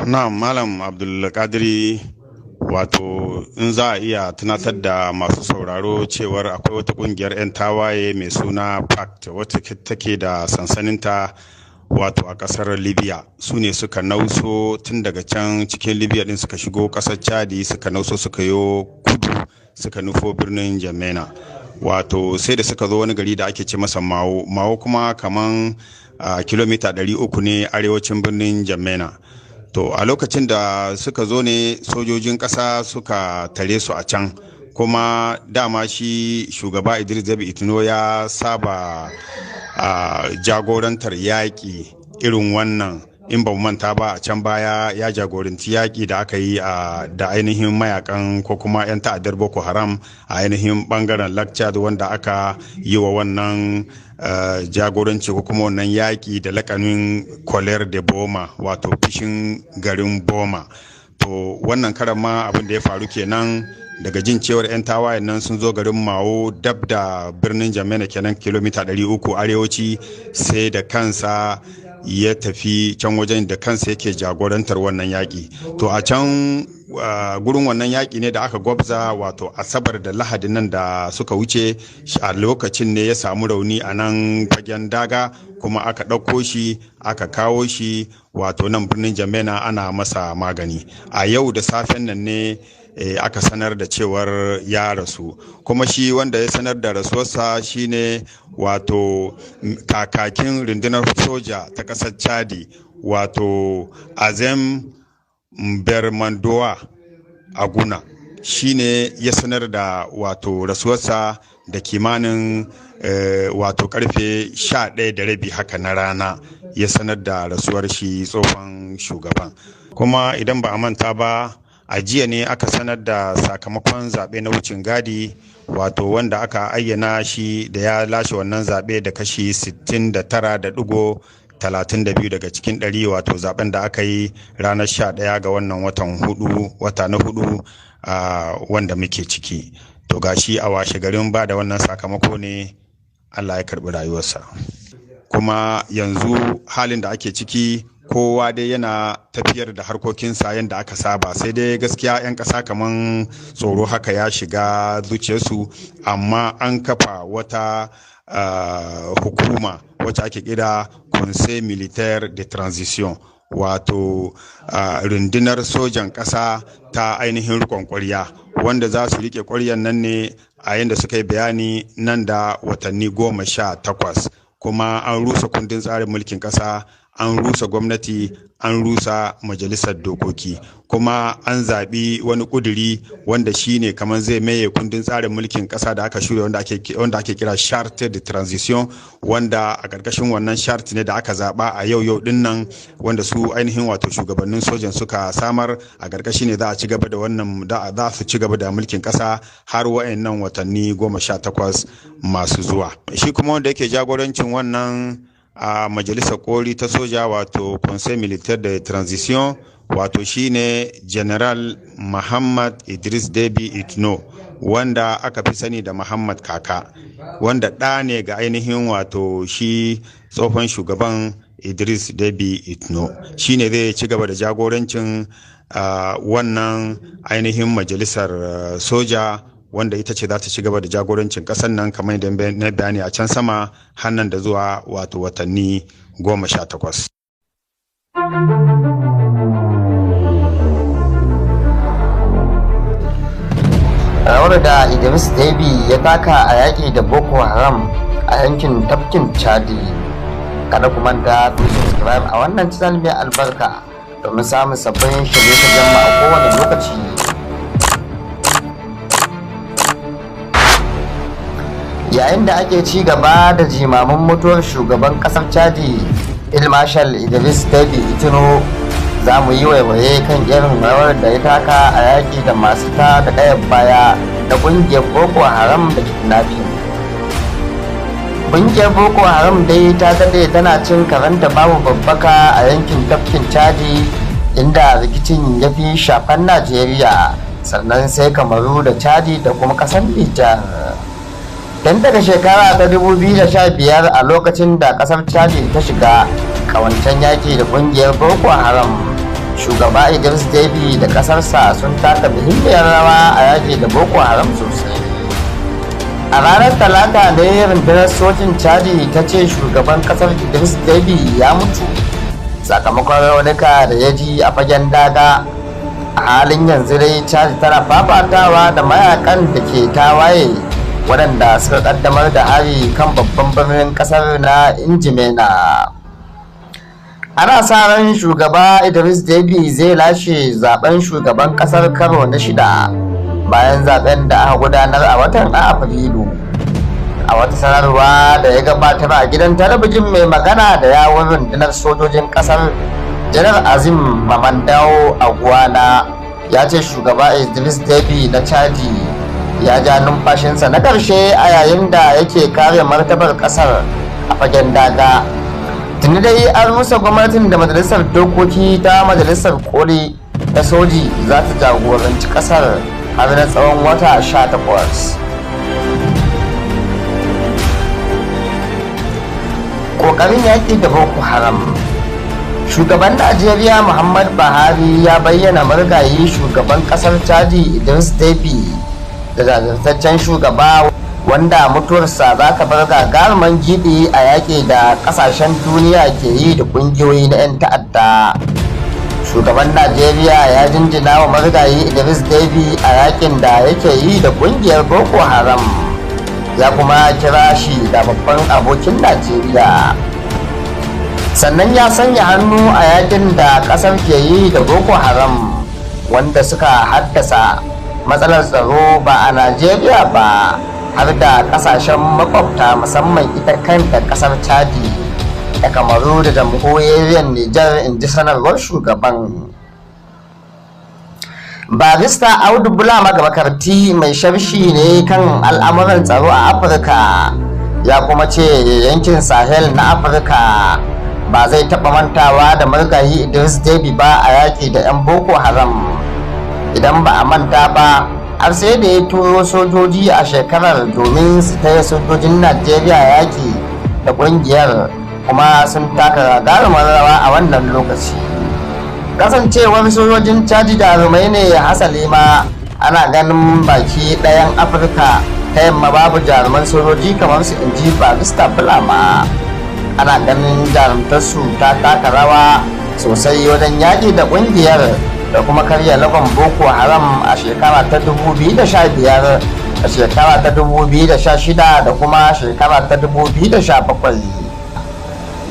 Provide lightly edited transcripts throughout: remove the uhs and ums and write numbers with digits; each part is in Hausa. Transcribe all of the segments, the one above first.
Na Malam Abdulkadiri, wato in za a iya tunatar da masu sauraro cewar akwai wata kungiyar 'yan tawaye mai suna Pact, wacce take da sansaninta wato a kasar Libya. Su ne suka nauso tun daga can cikin Libya din, suka shigo kasar Chadi, suka nauso, suka yo kudu, suka nufo birnin Jamena. Wato sai da suka zo wani gari da ake ce masa Mawo. Mawo kuma kaman kilomita 300 ne arewacin birnin Jamena. To a lokacin da suka zo ne sojojin ƙasa suka tare su a can. Kuma dama shi shugaba Idris Debi Itno ya saba a jagorantar yaƙi irin wannan. In ba manta ba, a can baya ya jagoranci yaƙi da aka yi da ainihin mayakan ko kuma 'yan ta'addar Boko Haram a ainihin bangaren Lakchad, wanda aka yi wa wannan jagoranci ko kuma wannan yaƙi da lakanin Colère de Boma, wato fishin garin Boma. To wannan karan ma abin da ya faru kenan. Daga jin cewar 'yan tawayen nan sun zo garin Mawo, dab da birnin Jamena kenan, kilomita 300 arewaci, sai da kansa ya tafi can wajen, da kansa yake jagorantar wannan yaƙi. To a can gurin wannan yaƙi ne da aka gwabza, wato Asabar da Lahadi nan da suka wuce. A lokacin ne ya samu rauni a nan fagen daga, kuma aka ɗauko shi aka kawo shi wato nan birnin Jamena ana masa magani. A yau da safen nan ne aka sanar da cewar ya rasu. Kuma shi wanda ya sanar da rasuwarsa shine wato kakakin rundunar soja ta ƙasar Chadi, wato Azem Bermandoa Aguna, shine ya sanar da wato rasuwarsa da kimanin wato karfe 11:30 haka na rana ya sanar da rasuwar shi tsohon shugaban. Kuma idan ba a manta ba, a jiya ne aka sanar da sakamakon zaɓe na wucin gadi, wato wanda aka ayyana shi da ya lashe wannan zaɓe da kashi 69.32 daga cikin 100, wato zaben da aka yi ranar 11 ga wannan watan hudu, wata na hudu wanda muke ciki. To gashi a washe garin ba da wannan sakamako ne Allah ya karbi rayuwarsa. Kuma yanzu halin da ake ciki, kowa dai yana tafiyar da harkokinsa yadda aka saba, sai dai gaskiya 'yan ƙasa kaman tsoro haka ya shiga zuciyarsu. Amma an kafa wata hukuma wacce ake kira Conseil Militaire de Transition, wato rundunar sojan ƙasa ta ainihin rikon ƙwarya, wanda za su rike ƙwaryan nan ne a yadda suka yi bayani nan da watanni 18. Kuma an rusa kundin tsarin mulkin ƙasa, an rusa gwamnati, an rusa majalisar dokoki. Kuma an zaɓi wani ƙuduri wanda shine kamar zai maye kundin tsarin mulkin ƙasa da aka shirya, wanda ake kira Charte de Transition, wanda a ƙarƙashin wannan charte ne da aka zaɓa a yau yau din nan, wanda su ainihin wato shugabannin sojan suka samar, a ƙarƙashi ne za a ci gaba da wannan, za su ci gaba da mulkin ƙasa har wa'annan watanni 18 masu zuwa. Shi kuma wanda yake jagorancin wannan a majalisar koli ta soja, wato Conseil Militaire de Transition, wato shine General Muhammad Idris Debi Itno, wanda aka fi sani da Muhammad Kaka, wanda ɗa ne ga ainihin wato shi tsohon shugaban Idris Debi Itno. Shine zai ci gaba da jagorancin wannan ainihin majalisar soja, wanda ita ce za ta ci gaba da jagorancin ƙasar nan, kamar yadda na bayani a can sama, hannan da zuwa wato watanni 18. Rawar da Idris Deby ya taka a yaƙi da Boko Haram a yankin tafkin Chadi. Kada ku manta ku subscribe a wannan channel mai albarka domin samun sabbin shirye-shiryen mu a kowane lokaci. Yayin da ake ci gaba da jimamin mutuwar shugaban kasar Chadi, Ilmashal Idris Deby Itno, za mu yi waiwaye kan irin rawar da ya taka a yaƙi da masu ta da ƙayar baya da ƙungiyar Boko Haram da kidnapping. Ƙungiyar Boko Haram dai ta daɗe tana cin karanta babu babbaka a yankin tafkin Chadi, inda rikicin ya fi shafan Najeriya, sannan sai Kamaru da Chadi da kuma ƙasar Nijar. Tun daga shekara ta 2015, a lokacin da ƙasar Chadi ta shiga kawancen yaƙi da ƙungiyar Boko Haram. Shugaba Idris Deby da kasarsa sun taka muhimmiyar rawa a yaƙi da Boko Haram sosai. A ranar Talata ne rundunar sojin Chadi ta ce shugaban kasar Idris Deby ya mutu sakamakon raunuka da ya ji a fagen daga. A halin yanzu dai Chadi tana fafatawa da mayakan da ke tawaye, waɗanda suka kaddamar da hari kan babban birnin kasar na Injimena. Ana sa ran shugaba Idris Deby zai lashe zaben shugaban kasar karo na shida bayan zaben da aka gudanar a watan Afrilu. A wata sanarwa da ya gabatar a gidan talabijin, mai magana da yawun rundunar sojojin kasar, Janar Azim Mamandao Aguana, ya ce shugaba Idris Deby na Chadi ya ja numfashinsa na ƙarshe a yayin da yake kare martabar ƙasar a fagen daga. Tuni dai an rusa gwamnatin da majalisar dokoki ta majalisar koli ta soji za ta jagoranci kasar har na tsawon wata 18. Ƙoƙarin yaƙi da Boko Haram. Shugaban Najeriya Muhammad Buhari ya bayyana marigayi shugaban kasar Chadi Idris Deby da jajirtaccen shugaba wanda mutuwarsa za ta bar gagarumin gibi a yaƙi da ƙasashen duniya ke yi da ƙungiyoyi na 'yan ta'adda. Shugaban Najeriya ya jinjina wa marigayi Idris Deby a yakin da yake yi da ƙungiyar Boko Haram, ya kuma kira shi da babban abokin Najeriya. Sannan ya sanya hannu a yakin da ƙasar ke yi da Boko Haram, wanda suka haddasa matsalar tsaro ba a Najeriya ba, har da kasashen makwabta, musamman ita kanta kasar Chadi da Kamaru da Jamhuriyar Nijar, in ji sanarwar shugaban. Barista Audu Bulama Makarti mai sharhi ne kan al'amuran tsaro a Afirka, ya kuma ce yankin Sahel na Afirka ba zai taɓa mantawa da marigayi Idris Deby ba a yaƙi da 'yan Boko Haram. Idan ba a manta ba, har sai da ya turo sojoji a shekarar domin su taya sojojin Najeriya yaƙi da ƙungiyar, kuma sun taka gagarumar rawa a wannan lokaci. Kasancewar sojojin Chadi jarumai ne, hasali ma ana ganin baki ɗayan Afirka ta Yamma babu jaruman sojoji kamar su, inji Barista Bulama. Ana ganin jarumtarsu ta taka rawa sosai wajen yaƙi da ƙungiyar da kuma karya lagon Boko Haram a shekara ta 2015, a shekara ta 2016 da kuma shekara ta 2017.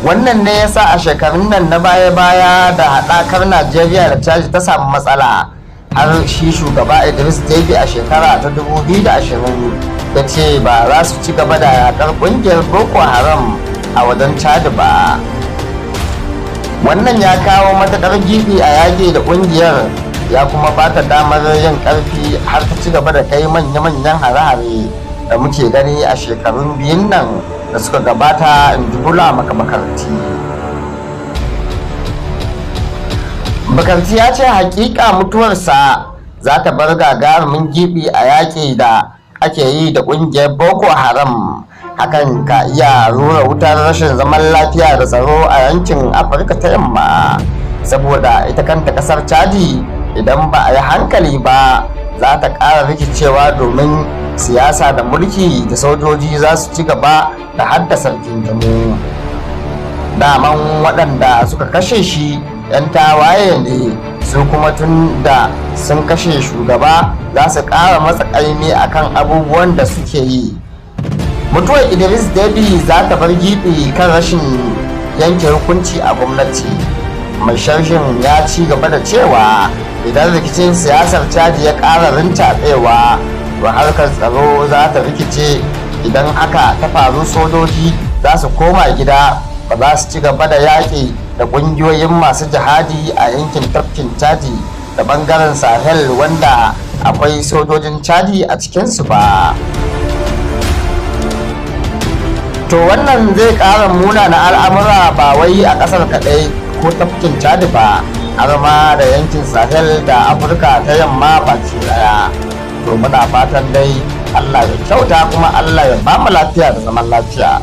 Wannan ne yasa a shekarun nan na baya-baya da haɗakar Najeriya da Chadi ta samu matsala, har shi shugaba Idris Deby a shekara ta 2020 ya ce ba za su ci gaba da yakar ƙungiyar Boko Haram a wajen Chadi ba. Wannan ya kawo matuƙar gibi a yaƙi da ƙungiyar, ya kuma ba ta damar yin ƙarfi har ta ci gaba da kai manya-manyan hare-hare da muke gani a shekarun biyun nan da suka gabata, in ji Bulama Makarti. Bukarti ya ce hakika mutuwarsa za ta bar gagarumin gibi a yaƙi da ake yi da ƙungiyar Boko Haram. Hakan ka iya rura wutar rashin zaman lafiya da tsaro a yankin Afirka ta Yamma, saboda ita kanta kasar Chadi, idan ba a yi hankali ba, za ta ƙara rikicewa, domin siyasa da mulki da sojoji za su ci gaba da haddasa rigingimu. Daman waɗanda suka kashe shi 'yan tawaye ne, su kuma tun da sun kashe shugaba za su ƙara matsa ƙaimi akan abubuwan da suke yi. Mutuwar Idris Deby za ta bar gibi kan rashin yanke hukunci a gwamnati. Mai sharhin ya ci gaba da cewa idan rikicin siyasar Chadi ya ƙara rincaɓewa, to harkar tsaro za ta rikice. Idan haka ta faru, sojoji za su koma gida, ba za su ci gaba da yaƙi da ƙungiyoyin masu jihadi a yankin tafkin Chadi da bangaren Sahel wanda akwai sojojin Chadi a cikinsu ba. To wannan zai ƙara munana al'amura, ba wai a ƙasar kaɗai ko tafkin Chadi ba, har ma da yankin Sahel da Afirka ta Yamma baki ɗaya. To muna fatan dai Allah ya kyauta, kuma Allah ya ba mu lafiya da zaman lafiya.